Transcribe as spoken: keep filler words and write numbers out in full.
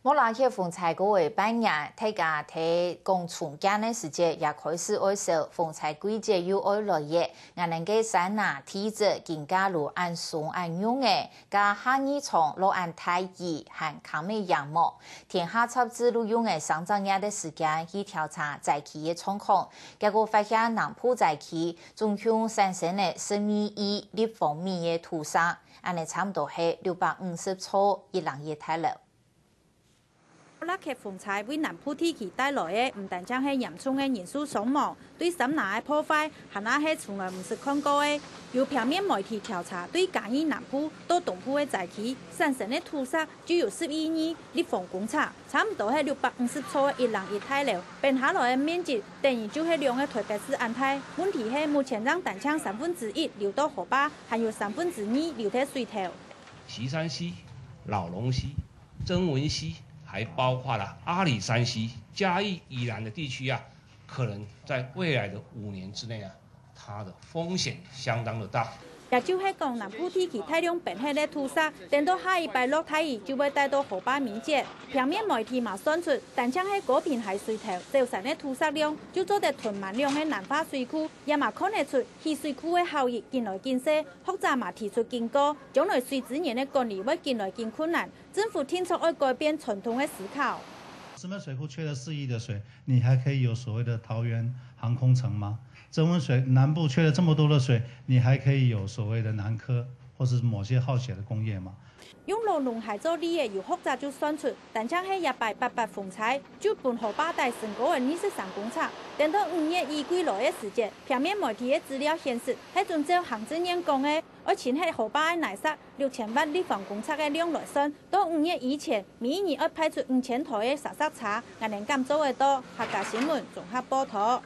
莫拉克風災過了半年，大家在講重建个時節，也開始愛愁風災季節又愛來了。𠊎等个山林地質更加如恁鬆恁軟了，加下雨場落恁大雨，還堪會贏無？天下雜誌錄用了三隻月个時間去調查災區个狀況，結果發現南部災區總共產生了十二億立方米个土石，恁呢差毋多係六百五十座一零一大樓。 莫拉克風災為南部地區帶來个毋單淨係嚴重个人數傷亡，對山林个破壞，還也係從來毋識看過个。有平面媒體調查，對嘉義南部到東部个災區產生个土石就有十一億立方公尺，差毋多係六百五十座个一零一大樓，崩下來个面積等於就係兩個臺北市恁大。問題係目前正單淨三分之一流到河壩，還有三分之二流忒水頭。 旗山溪、荖濃溪、曾文溪，還包括了阿里山溪、嘉義、宜蘭的地區啊，可能在未來的五年之內啊，它的風險相當的大。也就係講，南部地區大量崩忒个土石，等到下一擺落大雨就會帶到河壩面積。平面媒體嘛算出，單淨係高屏溪水頭走山个土石量，就做得囤滿兩個南化水庫，也嘛看得出，起水庫个效益緊來緊細。學者嘛提出警告，將來水資源个管理會緊來緊困難， 政府定著愛改變傳統个思考。石門水庫缺了四億的水，你還可以有所謂的桃園航空城嗎？曾文水南部缺了這麼多的水，你還可以有所謂的南科或是某些好學的工業嗎？用荖濃溪做例仔，有學者就算出，單淨係這擺八八風災，就分河壩底升高了二十三公尺。等到五月雨季來个時節，平面媒體个資料顯示，係準照行政院講个，愛清核河壩个泥石 六千萬立方公尺个量來算，到五月以前，每一日愛派出五千台个沙石車，𠊎等敢做得到？客家新聞綜合報導。